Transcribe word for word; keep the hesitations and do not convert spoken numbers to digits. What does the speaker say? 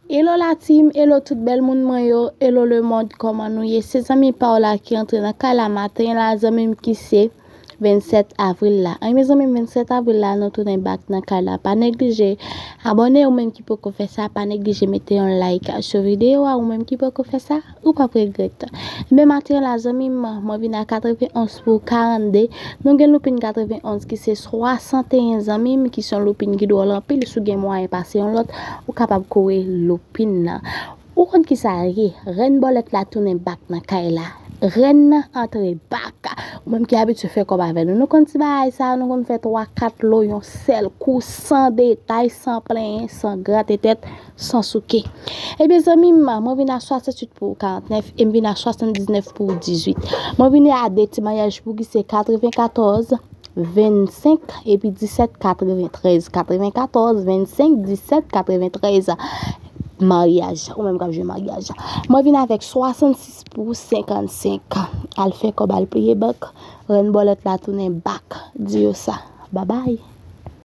Hello la team, hello tout bèl moun mwen yo, hello le monde, kòman nou ye? Se zanmi pa w la ki antre nan kay la maten la, zanmi m ki se vennsèt avril la. Anyen zanmi m, vennsèt avril la, nou tounen back nan kay la. Pa neglije abòne, ou menm ki poko fè sa, pa neglije mete yon like sou videyo a, ou menm ki poko fè sa, ou p ap regrèt. Ebyen maten la zanmi m, mwen vin a katrevenn onz pou karannde. Nou gen loupin katrevenn onz ki se swasanteyen zanmi m, ki se yon loupin ki dwòl anpil. Si w gen mwayen pase yon lòt, ou kapab kore loupin nan. Ou konn ki sa ye? Rèn bòlèt la tounen back nan kay la. Rèn nan antre back. Ou menm ki abitye fè kòb avè nou. Nou konn ti bagay sa, nou konn fè twa kat lo yon sèl kou, san detay, san plenyen, san grate tèt, san souke. Ebyen zanmi m, mwen vin a swasantuit pou karantnèf e m vin a swasanndiznèf pou dizuit. Mwen vin a de ti maryaj pou ki se katrevenkatòz, vennsenk epi disèt katreventrèz. Katrevenkatòz, vennsenk, disèt katreventrèz. Maryaj, ou menm k ap jwe maryaj. Mwen vin avèk swasannsis pou senkannsenk. Al fè kòb, al pliye bank. Rèn bòlèt la tounen back. Di yo sa. Babay.